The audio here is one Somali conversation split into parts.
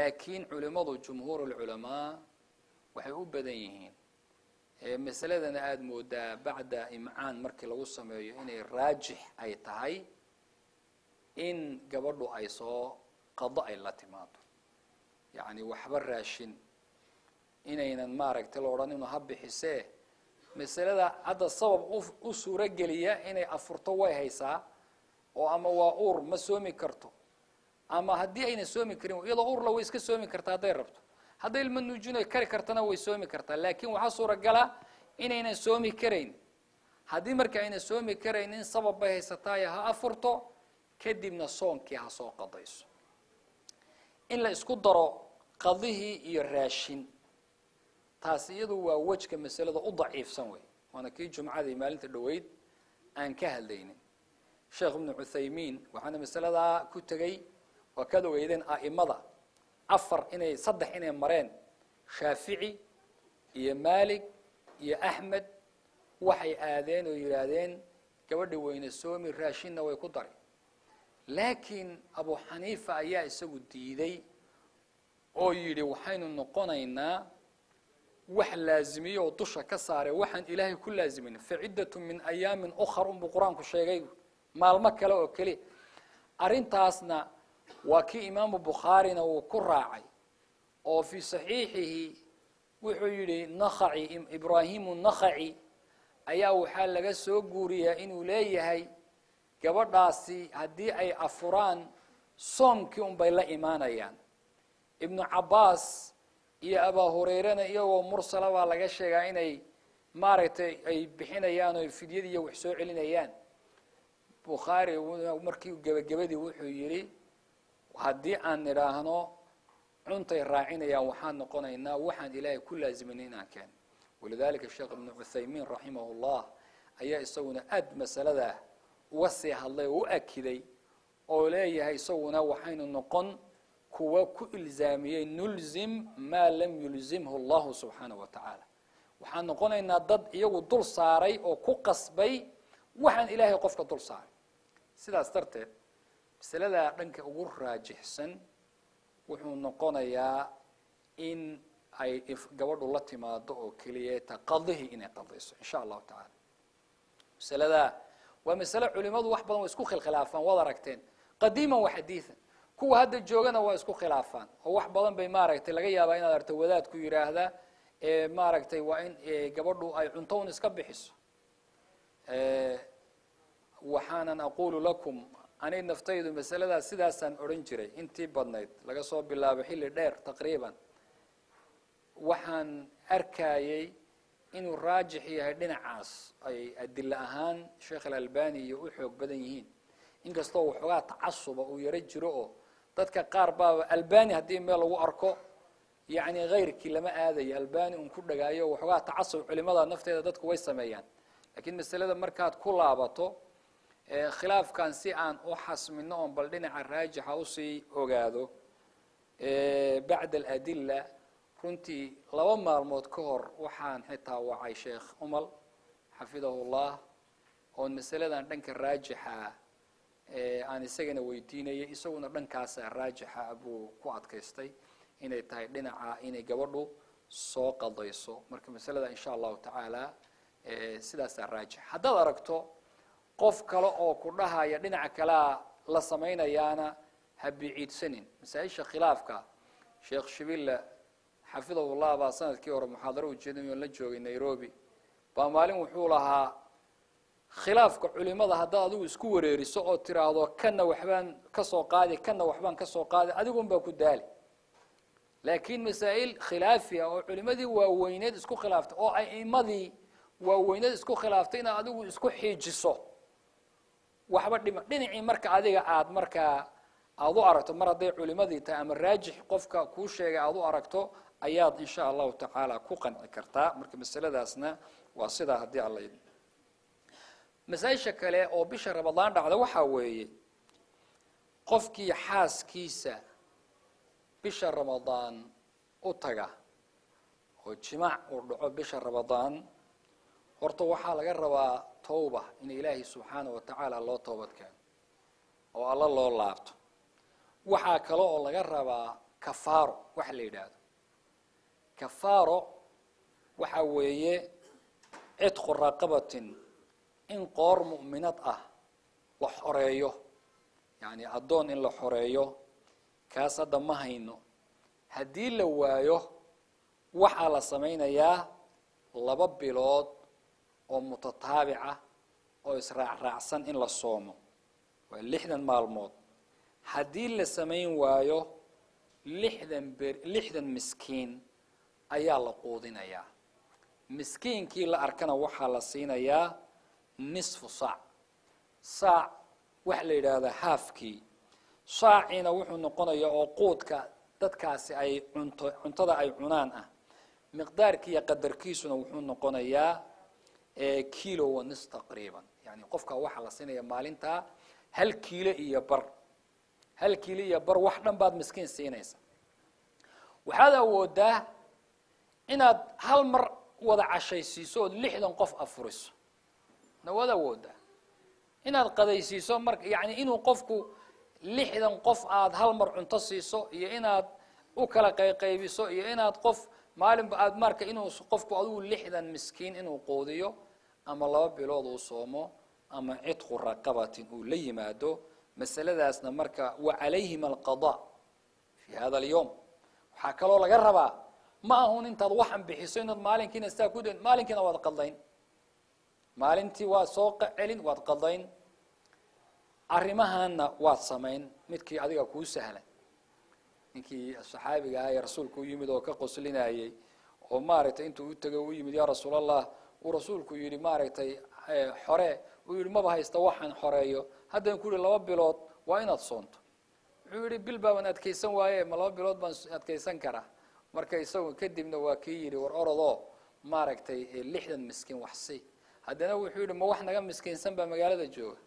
Laakiin culimadu, jumhuur lculamaa, waxay u badan yihiin, masaladana aada moodaa bacda imcaan markii lagu sameeyo inay raajix ay tahay in gabadhu ay soo qado ay la timaado, yacni waxba raashin inaynan maaragtay la odhan inuu ha bixisee. Masalada hadda sabab u suuro geliya inay afurto way haysaa, oo ama waa uur, ma soomi karto, ama haddii ayna soomi karin iyadoo uurla way iska soomi kartaa hadday rabto, hadday ilma nuujinayo kari kartana way soomi kartaa. Laakin waxaa suuragala inaynan soomi karayn. Haddii marka aynan soomi karaynin, sabab bay haysataaye ha afurto, kadibna soonkii ha soo qadayso. In la isku daro qadihii iyo raashin, taasi iyadu waa wejka masalada u daciifsan wey, waana kii jumcadii maalinta dhoweyd aan ka hadlaynin. Sheekh Ibnu Cuthaymiin waxaana masaladaa ku tegey, waa kaad ogeydeen a'imada afar inay saddex inay mareen, Shaafici iyo Maalik iyo Axmed. Waxay aadeen oo yidhaahdeen gabadhi weyne soomi, raashinna way ku dari. Laakiin Abu Xaniifa ayaa isagu diiday oo yidhi waxaynu noqonaynaa wax laazimiye oo dusha ka saaray waxaan Ilaahay ku laazimin. Faciddatu min ayaamin ukhar unbuu Qur-aanku sheegay, maalmo kale oo keliya. Arrintaasna waa kii Imaamu Bukhaarina uu ku raacay, oo fii saxiixihi wuxuu yidhi Nakhaci, Ibraahimu Nakhaci ayaa waxaa laga soo guuriyaa inuu leeyahay gabadhaasi haddii ay afuraan soomkii un bay la imaanayaan. Ibnu Cabaas iyo Abaa Hureyrena iyagoo mursala baa laga sheegaa inay maaragtay ay bixinayaan oo fidyadii iyo wax soo celinayaan. Bukhaari markii gebagabadii wuxuu yidhi haddii aan nidhaahno cuntay raacinayaan, waxaan noqonaynaa waxaan Ilaahay ku laaziminay inaan keeno. Walidalika Sheekh Ibnu Cuthaymiin raximah llah ayaa isaguna aad masalada uga sii hadlay oo u akiday oo leeyahay isaguna waxaynu noqon kuwa ku ilzaamiyey, nulzim maa lam yulzimhu Allahu subxaanaه wa tacaala. Waxaan noqonaynaa dad iyagu dul saaray oo ku qasbay waxaan Ilaahay qofka dul saaray. Sidaas darteed masaladaa dhanka ugu raajixsan wuxuu noqonayaa in ay gabadhu la timaado oo keliyeeta qadihii inay qadayso, insha Allahu tacala. Masaladaa waa masale culimadu wax badan way isku khilkhilaafaan, waad aragteen qadiiman wa xadiidan, kuwa hadda joogana waa isku khilaafaan oo wax badan bay maaragtay laga yaabaa inaad aragto wadaadku yidhaahda maaragtay waa in gabadhu ay cunto un iska bixiso. Waxaanan aqulu lakum, ani naftaydu masaladaas sidaasaan odhan jiray intii badnayd, laga soo bilaabo xilli dheer taqriiban. Waxaan arkayay inuu raajix yahay dhinacaas ay adilo ahaan Sheekh Alalbani iyo u xoog badan yihiin, inkastoo waxoogaa tacasuba uu yaro jiro oo dadka qaar baaba Albani haddii meel lagu arko yacni kayrkii lama aadayo, Albani un ku dhagaayo. Waxoogaa tacasub culimada nafteeda dadku way sameeyaan. Lakiin masalada markaad ku laabato khilaafkan si aan u xasmino oon bal dhinaca raajixa usii ogaado bacda aladila, runtii 2 maalmood ka hor waxaan xitaa wacay Sheekh Umal xafidahu llah oon masaladan dhanka raajixa aan isagana weydiinayay. Isaguna dhankaasa raajixa buu ku adkaystay inay tahay dhinaca inay gabadhu soo qadayso. Marka masalada insha Allahu tacaala sidaasaa raajix. Haddaad aragto qof kale oo ku dhahaya dhinaca kalea la samaynayaana, ha biciidsanin masaa-isha khilaafka. Sheekh Shibilla xafidahu llah baa sanadkii hore muxaadaro ujeedinayo la joogay Nairobi baa maalin wuxuu lahaa khilaafka culimada haddaad adigu isku wareeriso oo tiraahdo kana waxbaan kasoo qaadi, kana waxbaan kasoo qaadi, adigun baa ku daali. Laakiin masaa'il khilaafiya oo culimadii waaweyneed isku khilaaftay oo a'imadii waaweyneed isku khilaaftay inaad adigu isku xiijiso waxba dhima. Dhinacii marka adiga aad markaa aada u aragto, mar hadday culimadii tahay ama raajix qofka kuu sheegay aada u aragto, ayaad insha Allahu tacaala ku qanci kartaa. Marka masaladaasna waa sidaa. Haddii Alla idmo, masaa-isha kale oo bisha Ramadaan dhacda waxaa weeye qofkii xaaskiisa bisha Ramadaan u taga oo jimaac uu dhaco bisha Ramadaan, horta waxaa laga rabaa tawba, in Ilaahay subxaana wa tacaala loo toobad keeno oo Alla loo laabto. Waxaa kale oo laga rabaa Kafaaro waxa la yidhaahdo, kafaaro waxa weeye cidqu raqabatin, in qoor mu'minad ah la xoreeyo, yani addoon in la xoreeyo. Kaas hadda ma hayno. Haddii la waayo, waxaa la samaynayaa 2 bilood oo mutataabica oo israacraacsan in la soomo, waa 60 maalmood. Haddii la samayn waayo, 60 ber, 60 miskiin ayaa la quudinayaa. Miskiinkii la arkana waxaa la siinayaa nisfu saac. Saac waxa la yidhaahdaa haafkii, saaciina wuxuu noqonayaa oo quudka dadkaasi ay cunto, cuntada ay cunaan ah, miqdaarkiiyo qadarkiisuna wuxuu noqonayaa kilo wa nis taqriiban. Yani qofka waxaa la siinaya maalintaa 1 kiilo iyo bar, 1 kiilo iyo bar wax dhan baad miskiin siinaysa. Waxaad awoodaa inaad hal mar wada cashaysiiso ood 60 qof afuriso, na waad awoodaa inaad qadaysiiso. Marka yani inuu qofku 60 qof aad hal mar cunto siiso, iyo inaad u kala qayqaybiso, iyo inaad qof maalinba aad marka inuu qofku adigu 60 miskiin inuu quudiyo, ama 2 bilood uu soomo, ama cidqu raqabatin uu la yimaado. Masaladaasna marka wa calayhim alqada fi hada alyawm. Waxaa kaloo laga rabaa, ma ahun intaad waxan bixiso inaad maalinkiina sidaa ku dayn, maalinkiina waad qadayn, maalintii waad soo celin, waad qadayn, arrimahana waad samayn midkii adiga kuu sahlan. Ninkii saxaabiga ah ee rasuulku u yimid oo ka qoslinayey oo maaragtay intuu u tegay u yimid, yaa rasuul Allah, uu rasuulku yidhi maaragtay xore, uu yidhi maba haysta waxaan xoreeyo, haddaan ku yihi 2 bilood waa inaad soonto. Wuxuu yidhi bil baaban adkaysan waaye, ma 2 bilood baan adkaysan karaa? Marka isagu kadibna waa kii yidhi war orodoo maaragtay 60 miskiin wax si. Haddana wuxuu yidhi ma wax naga miskiinsan baa magaalada jooga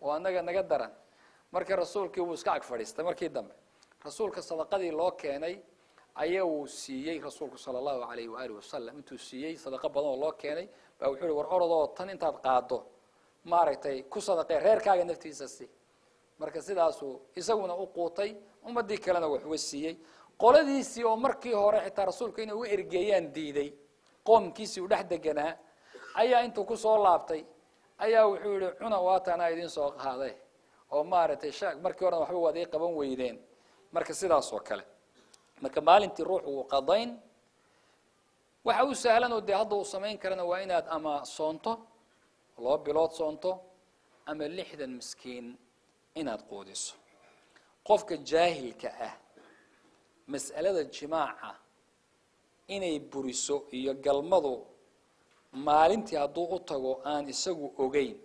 oo annaga naga daran? Marka rasuulkii wuu iska ag fadhiistay. Markii dambe rasuulka sadaqadii loo keenay ayaa uu siiyey rasuulku sala allahu alayhi waalihi wasalam. Intuu siiyey sadaqo badan oo loo keenay baa wuxuu yihi war orodoo tan intaad qaado maaragtay ku sadaqee, reerkaaga naftiisa si. Marka sidaasuu isaguna u quutay, ummadii kalena wax uga siiyey. Qoladiisii oo markii hore xitaa rasuulka inay u ergeeyaan diiday, qoomkiisii u dhex deganaa, ayaa intuu kusoo laabtay ayaa wuxuu yihi cuna, waataanaa idin soo qaaday oo maaragtay markii horena waxba waad ii qaban weydeen. Marka sidaas oo kale, marka maalintii ruuxu uu qadayn, waxa u sahlan oo dee hadda uu samayn karana waa inaad ama soonto 2 bilood soonto, ama 60 miskiin inaad quudiso. Qofka jaahilka ah mas'alada jimaaca inay buriso iyo galmadu maalintii hadduu u tago aan isagu ogeyn,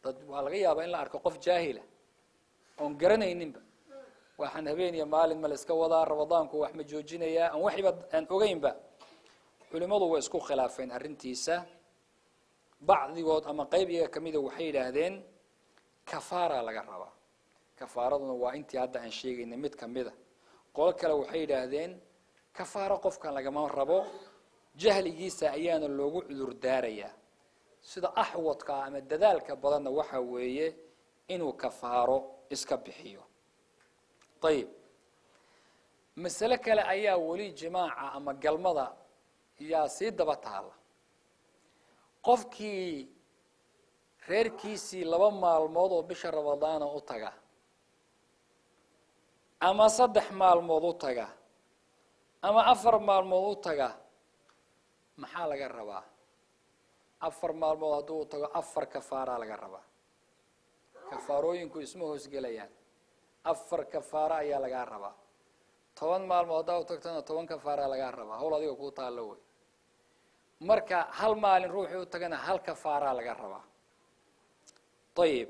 dad waa laga yaabaa in la arko qof jaahila oon garanayninba, waxaan habeen iyo maalin ma la iska wadaa, ramadaanku wax ma joojinayaa, aan waxiba aan ogeynba. Culimadu way isku khilaafeen arrintiisa. Bacdigood ama qayb iyaga kamida waxay yidhaahdeen kafaara laga rabaa, kafaaraduna waa intii hadda aan sheegaynay mid kamida. Qolo kale waxay yidhaahdeen kafaaro qofkan lagama rabo, jahligiisa ayaana loogu cudur daarayaa. Sida axwadka ama dadaalka badanna waxa weeye inuu kafaaro iska bixiyo. Ayib, masale kale ayaa weli jimaaca ama galmada yaa sii daba taala. Qofkii reerkiisii 2 maalmood oo bisha ramadaana u taga ama 3 maalmood u taga ama 4 maalmood u taga, maxaa laga rabaa? 4 maalmood hadduu u tago 4 kafaaraa laga rabaa. Kafaarooyinku isma hoosgelayaan, 4 kafaaro ayaa lagaa rabaa. 10 maalmood haddaa u tagtana 10 kafaaraa lagaa rabaa. Hawl adiga kuu taallo wey. Marka hal maalin ruuxii u tagana 1 kafaaraa laga rabaa. Ayib,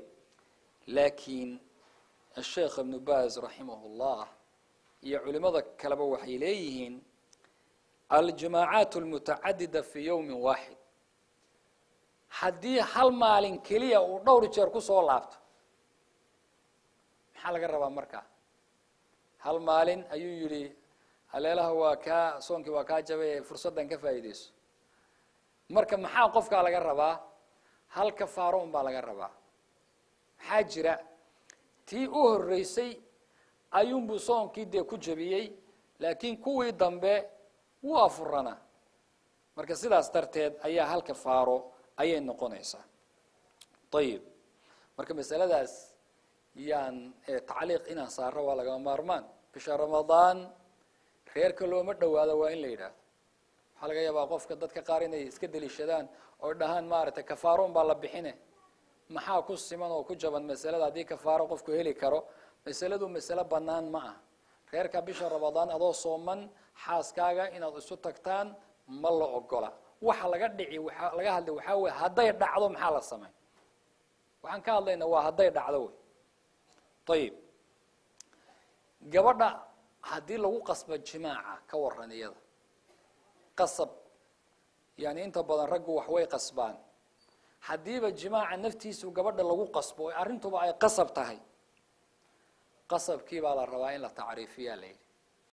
laakiin asheekh ibnu baaz raximahullah iyo culimada kaleba waxay leeyihiin aljamaacaat almutacadida fi yawmin waaxid, haddii hal maalin keliya uu dhowr jeer kusoo laabto maxaa laga rabaa? Markaa hal maalin ayuu yidhi haleelaha waa kaa soonkii waa kaa jabay, fursaddan ka faa'iideyso. Marka maxaa qofkaa laga rabaa? 1 kafaaro un baa laga rabaa. Maxaa jira tii u horreysay Ayuunbuu soonkii dee ku jebiyey, laakiin kuwii dambe wuu afuranaa. Marka sidaas darteed ayaa hal kafaaro ayay noqonaysaa. Ayib, marka masaladaas yaan tacliiq inaan saaro waa lagama maarmaan. Bisha Ramadaan reerka looma dhowaado waa in la yidhaahdo. Waxaa laga yaabaa qofka dadka qaar inay iska deliishadaan oo dhahaan, maaragtay, kafaaroon baa la bixine, maxaa ku siman oo ku jaban masalada haddii kafaaro qofku heli karo? Masaladu masalo banaan ma ah. Reerka bisha Ramadaan adoo sooman xaaskaaga inaad isu tagtaan ma la ogola. Waxa laga dhici, waa laga hadlay, waxaa weye hadday dhacdo maxaa la samay? Waxaan ka hadlayna waa hadday dhacdo wey. Ayib, gabadha haddii lagu qasbo jimaaca ka waran? Iyada qasab, yani inta badan raggu wax way qasbaan. Haddiiba jimaaca naftiisu gabadha lagu qasbo, arrintuba ay qasab tahay, qasabkii baa la rabaa in la tacriifiyaa la yidhi.